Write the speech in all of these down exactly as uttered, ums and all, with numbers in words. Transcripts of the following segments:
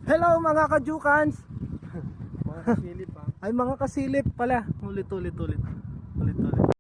Hello, mga kajukans! Mga kasilip, ha? Ay, mga kasilip pala. Ulit, ulit, ulit. Ulit, ulit.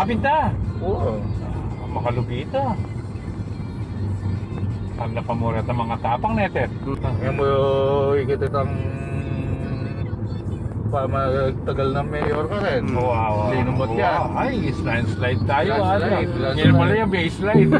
Apin ta. Oo. Makalugi ta. Ang napamura ta mga tapang, netet. Ngayon mo ikit itang pamatagal ng mayor ka rin. Wow, wow. Linumot yan. Wow. Ay, slide, slide tayo, ah. Slide, slide. Yan pala yung baseline.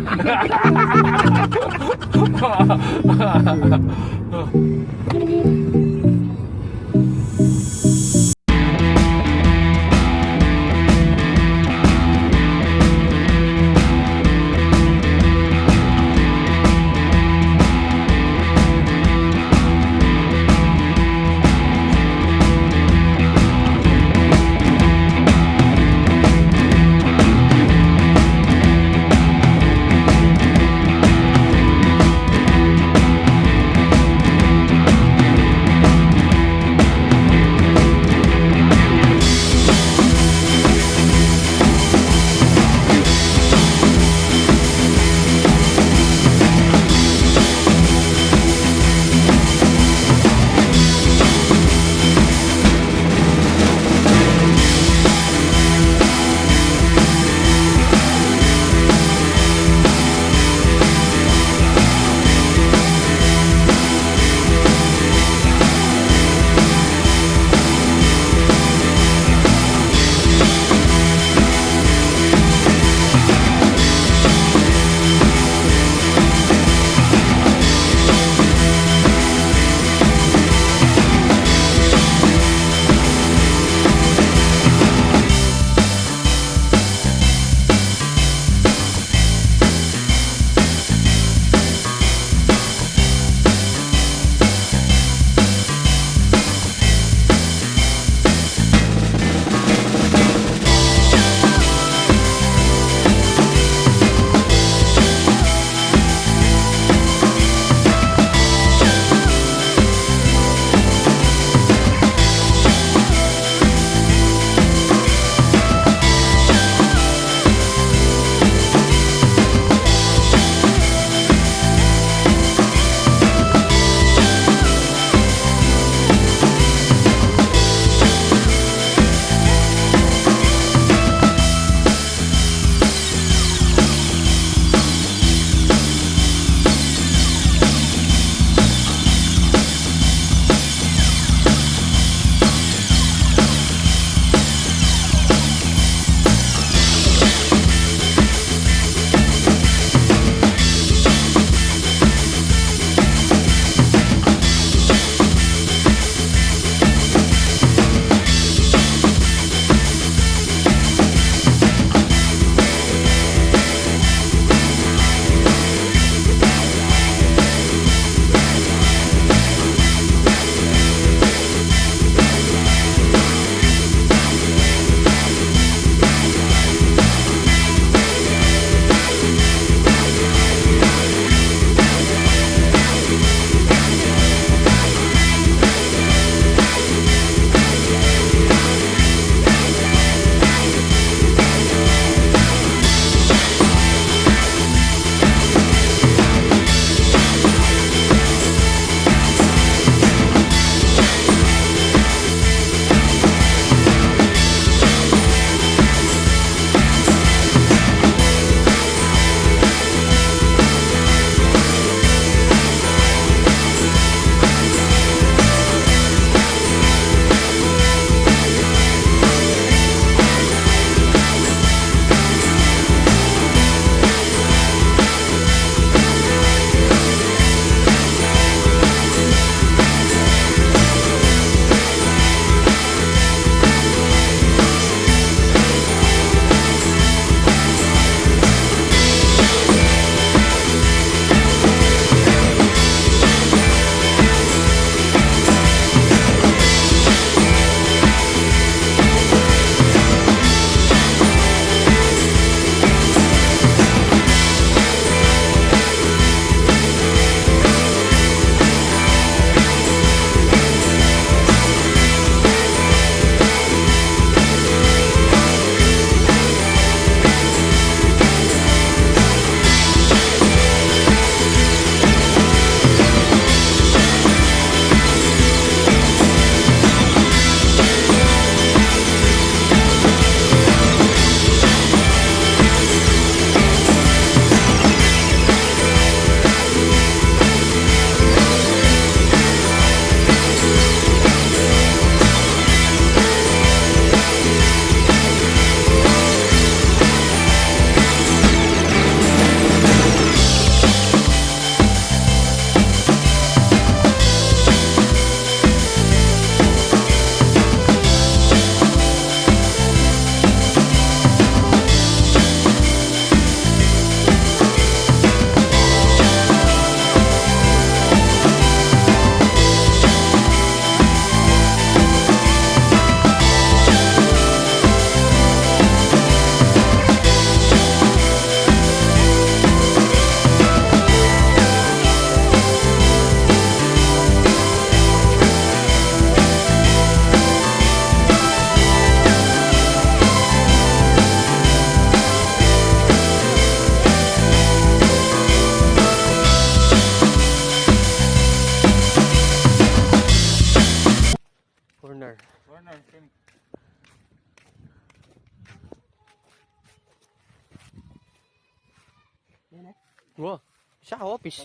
Wow. Sa office.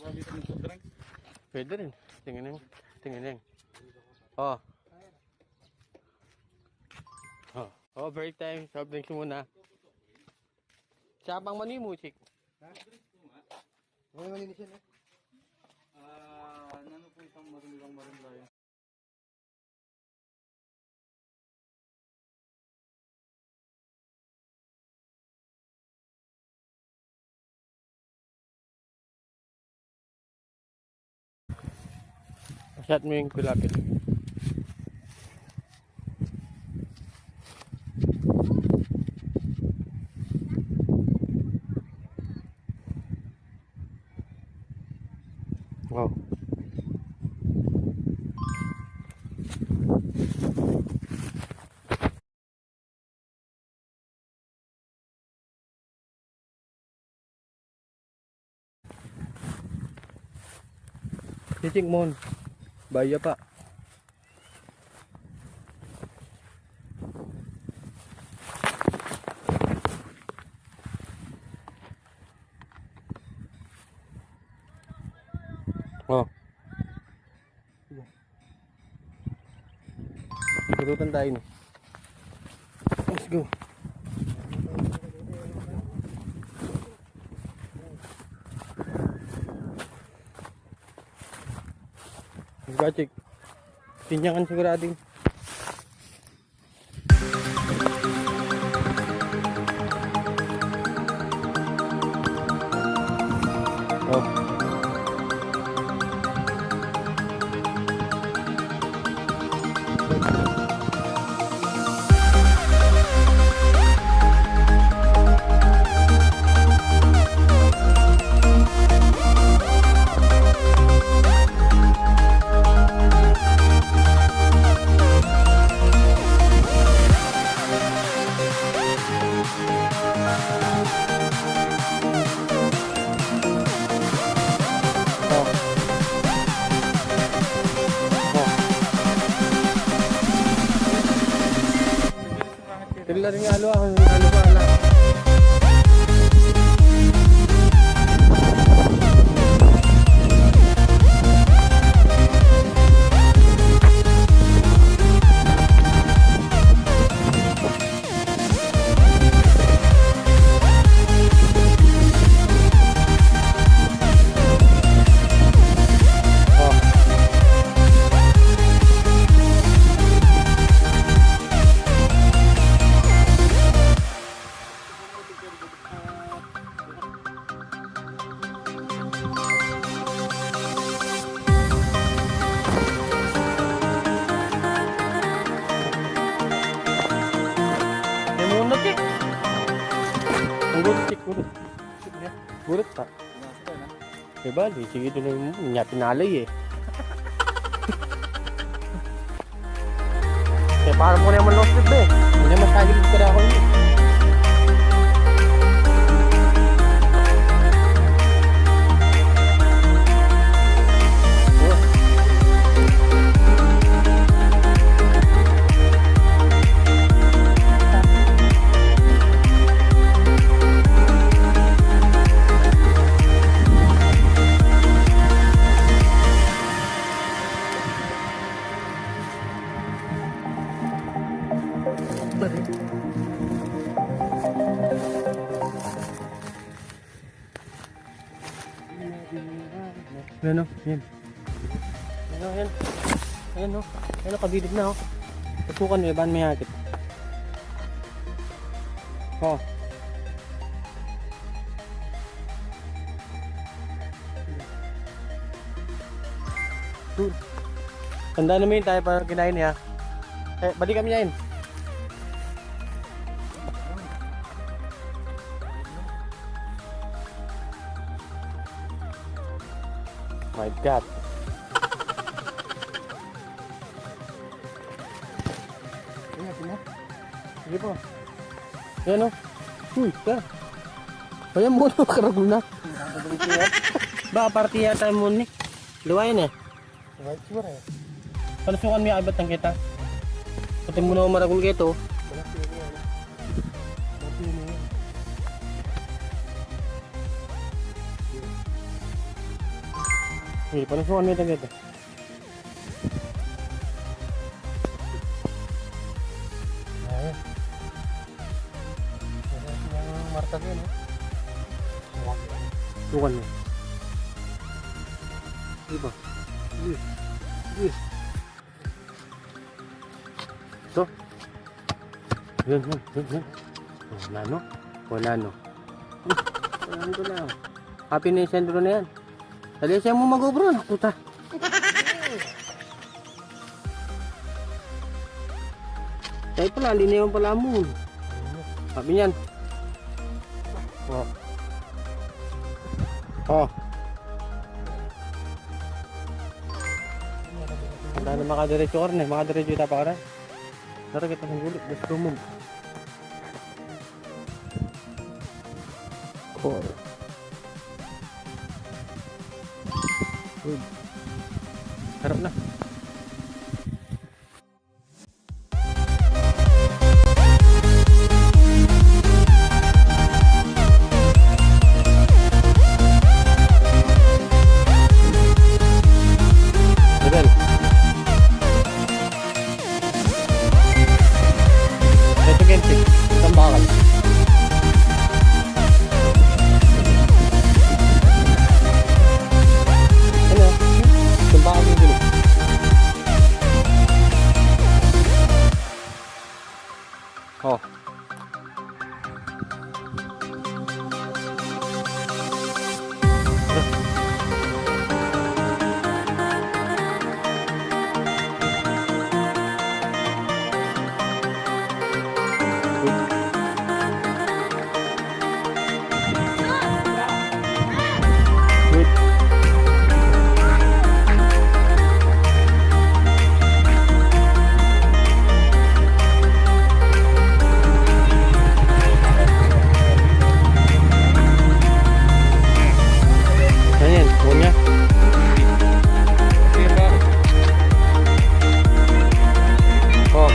Pwede rin. Tingnan. Tingnan. Oh. Oh. Oh, break time. Soft drinks muna. Siya pang mani mu, Chik. Ha? May mani siya, no? Ah, ano po itong marimlang marimla yun? Masyat mu yung kulapit. Wow. Titik mon. Baya pa. Oh. Gurutan tayo, no? Let's go. Let's go, Chik. Tinyangan sigurado yun. Oh. Tila rin nga, alo, ang alo ba, ala. Yan muna, Chik. Ang gurut, Chik, gurut. Gurut pa. E bale, sige, doon na yung niya pinalay e. E, para mo naman lost, be. Hindi naman tayo dito, kaya ako yun. Ayan o, yan. Ayan o, ayan. Ayan o, ayan o, kabilib na o. Tusukan mo, iban may akit. O. Tanda namin tayo para kinain niya. E, balik kami niya yun. My God. Ayan, tingnan. Sige po. Ayan o. Uy, ta. Ayan mo na, karagul na. Ba, parte yata mo ni. Luwayan e. Right, siguro e. Palusukan mo yung ibat ng kita. Atin mu na maragul keto. Sige, panusukan mu itang keto. Ayan. Ayan, marka yan, eh. Tukan mo. Diba? Yes. Yes. Ito. Yan, yan, yan, yan. O, nanu? O, nanu? Hmm, wala na. Happy na yung sentro na yan. Dali, siya mo mag-obra, naku ta. Tayo pala, hindi na yung pala mo. Sabi niyan. O. O. Ang dami makadiretso ka rin eh. Makadiretso yung tapa ka rin. Tara, kita ng gulit. Gusto mo. Cool. Good. Harap na. Level. Ito, Gentik. Tambakan. Ano? Tambakan yung gulong. O. Ayan, punya. O.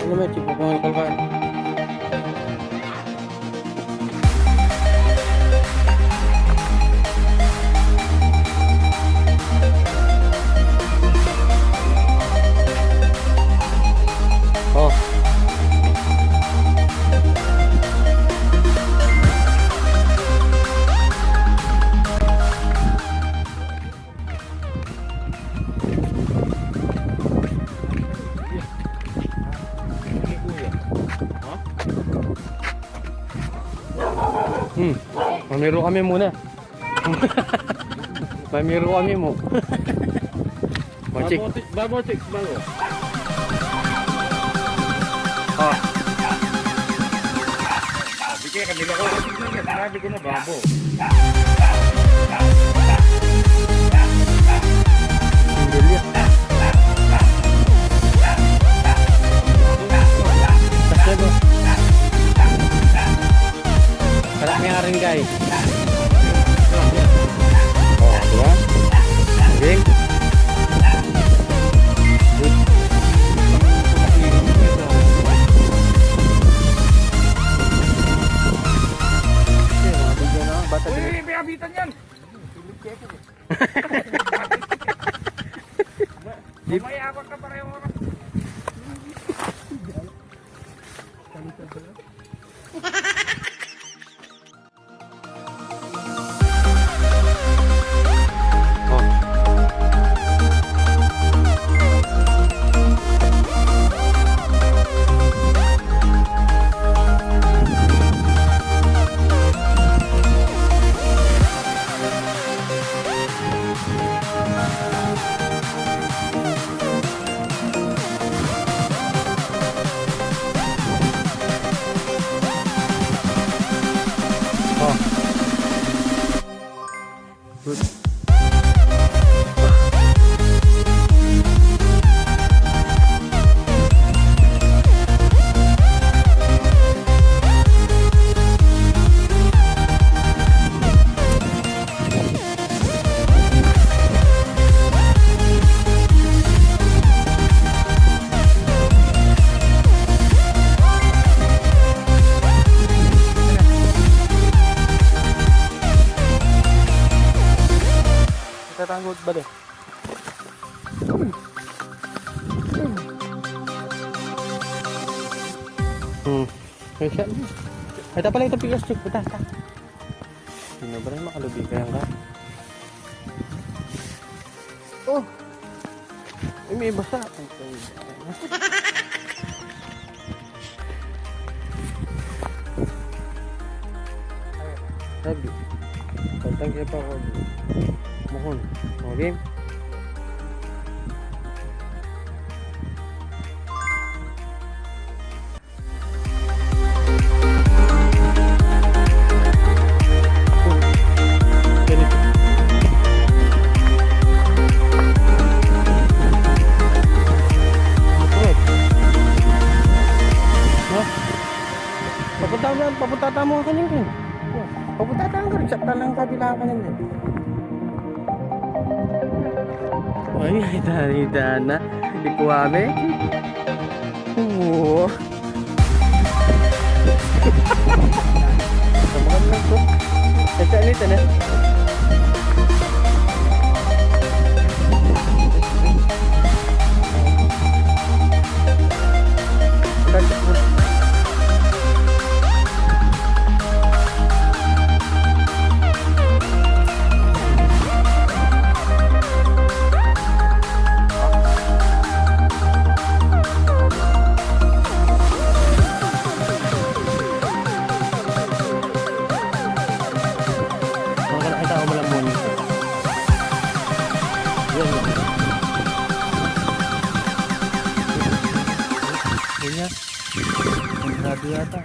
Ano may tipo kong kalkan? O. Hmm. Mamiru kami muna. Mamiru kami mu. Babo, tik-, babo, tik-, babo. Ah. Sabi ko, kanila ko, sinabi ko na, babo. Single yan. Basta ba? Harap niya ka rin, guys. O, di ba? Galing. Uy, uy, uy, may abitan yan. Mamaya ako ka pareho nga. O. Good. Tatanggut ba de? Hmm. Ay, siya. Ay, tapal ito pilas, check. Puta, ta. Sino ba rin makalubi kaya nga? Oh! Ay, may basa. Sabi, pantang kaya pa ako. Mukon. Okay? Papunta, papunta tamu kanyang, eh. Papunta tamu kanyang, sa talang kabila kanyang, eh. Ay, ay, tari, tana. Di ko ame. Oo. Maganda to. Ito, ano ito na? Baka nakita ko malambun. Yun. Yun nga. Ang grabe yata.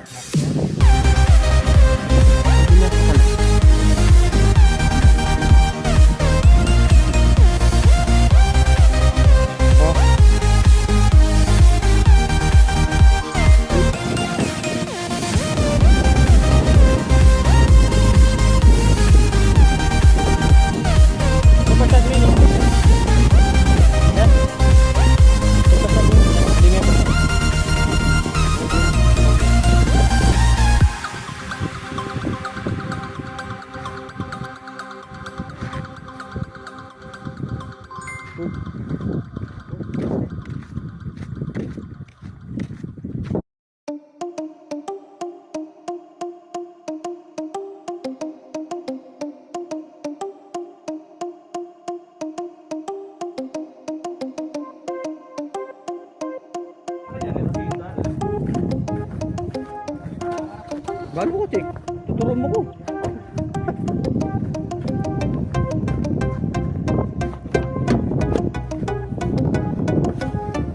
Balu ku, Chik. Tuturu mu ku.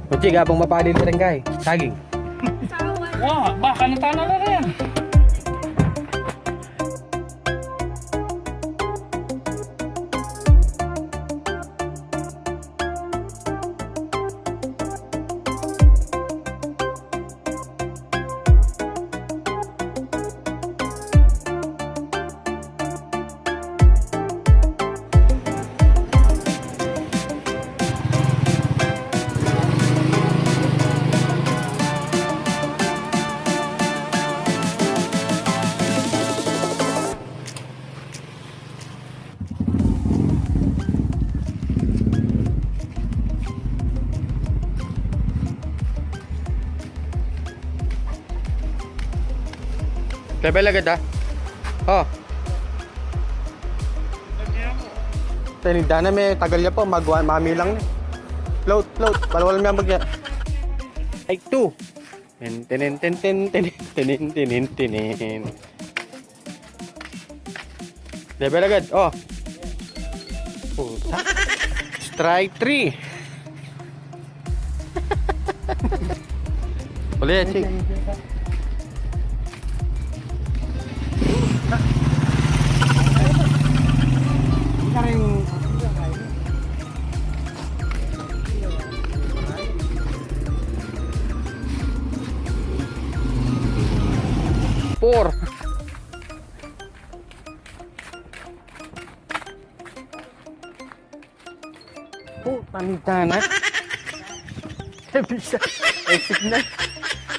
O, Chik, abang mapalil ka rin kay saging. Wa, baka na tana na rin. Tebel agad, ah. O. Tininda na, me, tagal ya pa, magwa-, mamilang na. Float, float. Balwal me ang bagya. Ay, two. Ten, ten, ten. Level agad. O. Puta. Strike three. Uli, Chik. Four. O, pamitan na. E bisa. E bisa na.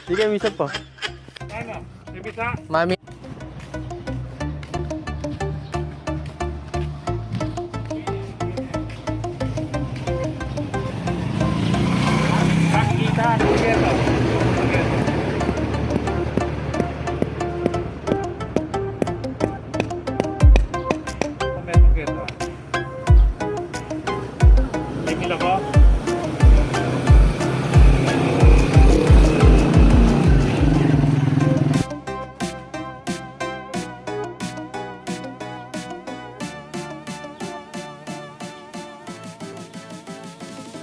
Di ka bisa pa. Ano? E bisa? Mami.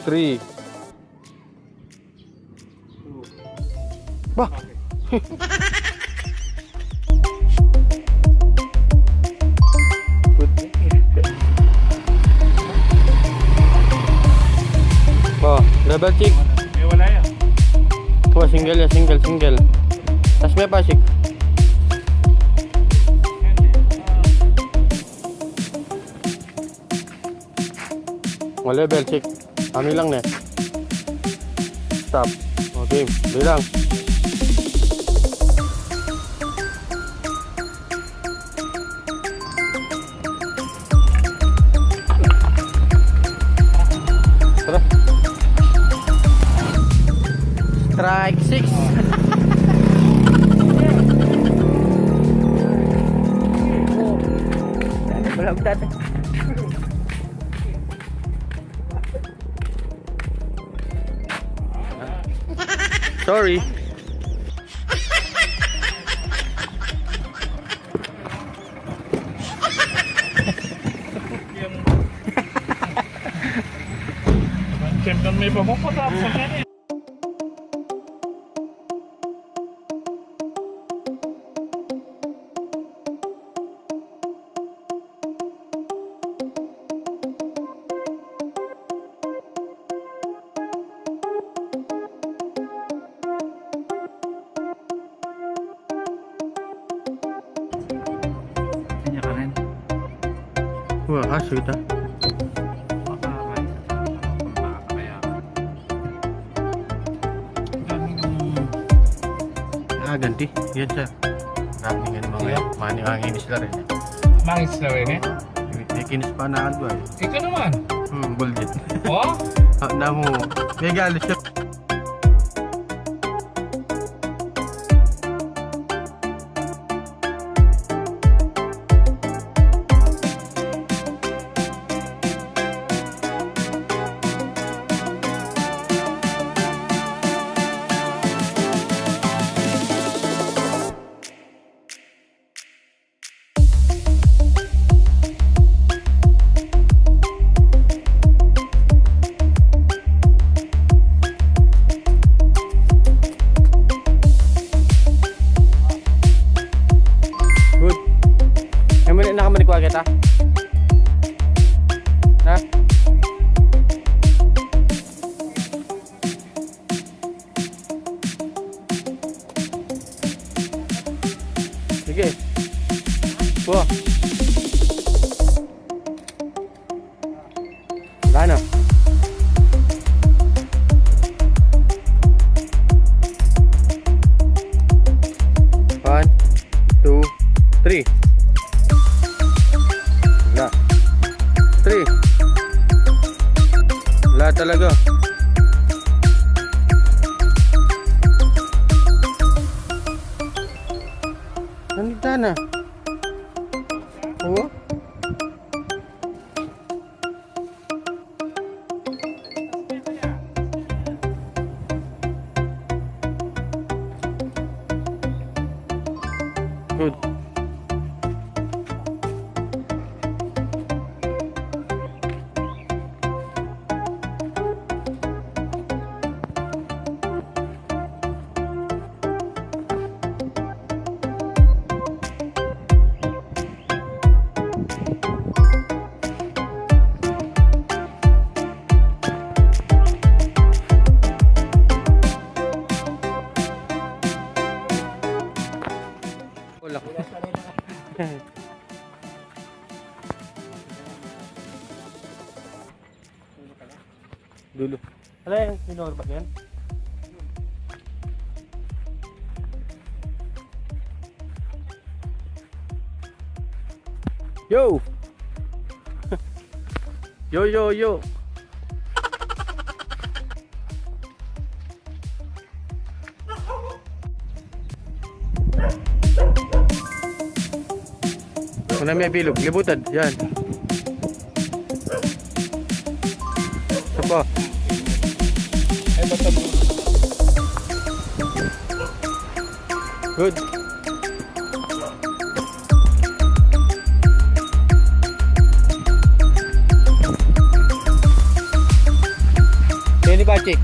Three. Ba? Oh, double check. Eh, wala yan. Oh, single ya, single, single. Tas me pa, check. O, level check. Ano lang ne? Stop. O, game. Bilang. Tara. Strike six. Wala akong dati. Sorry. Siyempre, may pamukot ako sa kanya. Kanya ka rin. Wah, asu ita. Baka kaya. Ang dami ng Ah, ganti. Yan siya. Dami ng mga Iya. Mani, manginis la rin. Manginis la rin, eh? May kinis pa na adwa, eh. Ikaw naman. Hmm, buldit. Oh? Ah, namu. May galis siya. Good. Ay, mali, nakamanik wa kita. Na? Sige. Wa. Gana. One, two, three. Wala. Three. Wala talaga. Nandito na. Oo. Good. Wala. Dulo. Ala, yung minor ba yan? Yo! Yo, yo, yo! Una me bilug, libutad, yan. Isa pa. Good.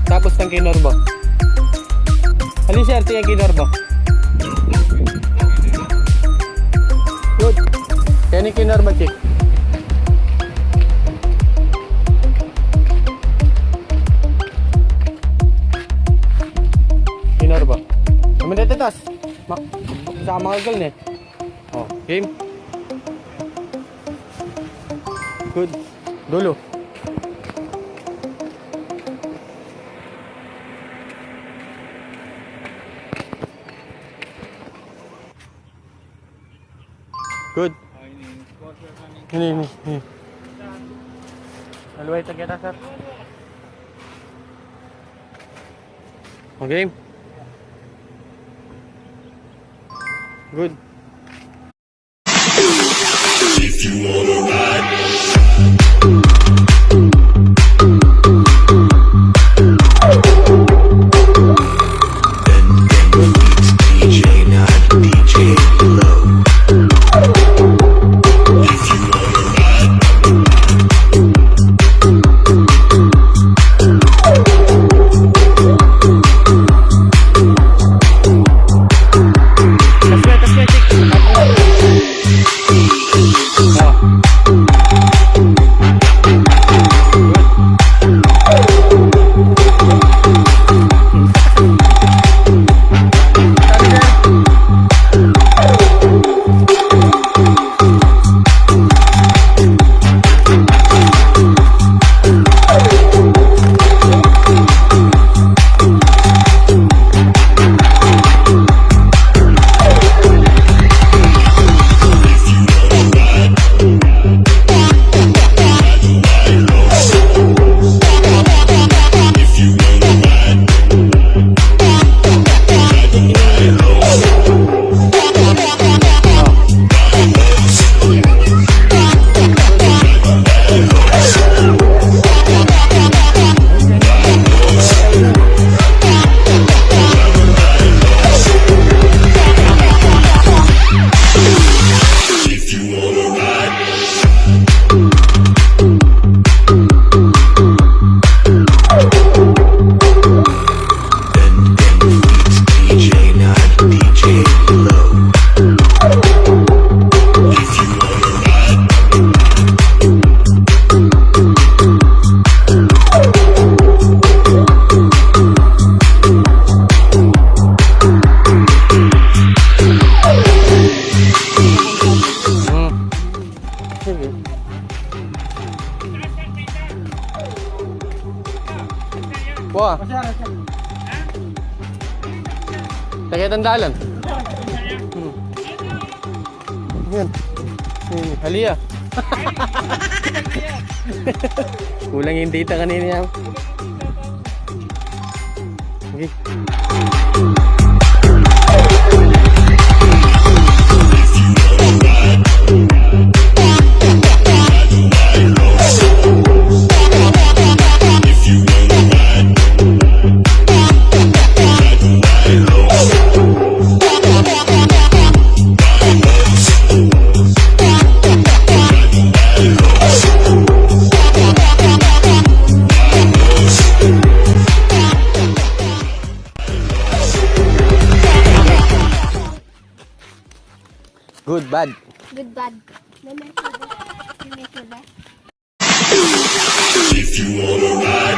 Tapos tang kinorbo. Alin, sir? Tingin kinorbo. Good. Yan yung kinorbo, chick. Kinorbo. Naman dito, tas. Ma-, sa mga girl, eh. Oh, game. Good. Dulo. Good. Ini, ini, ini. Laluay ta kita, sir. Okay. Good. If you wanna ride, then, then it's D J, not D J Low. If you wanna ride, if you wanna ride. And, and it's D J, not D J Low. If you wanna ride. Hmm. Sige. Wah. Taga tandalan. Hmm. Yan. Yan. Halia. Kulang yung data kanina yan. Okay. Good, bad. Good, bad. May method ba? May method ba? If you wanna ride.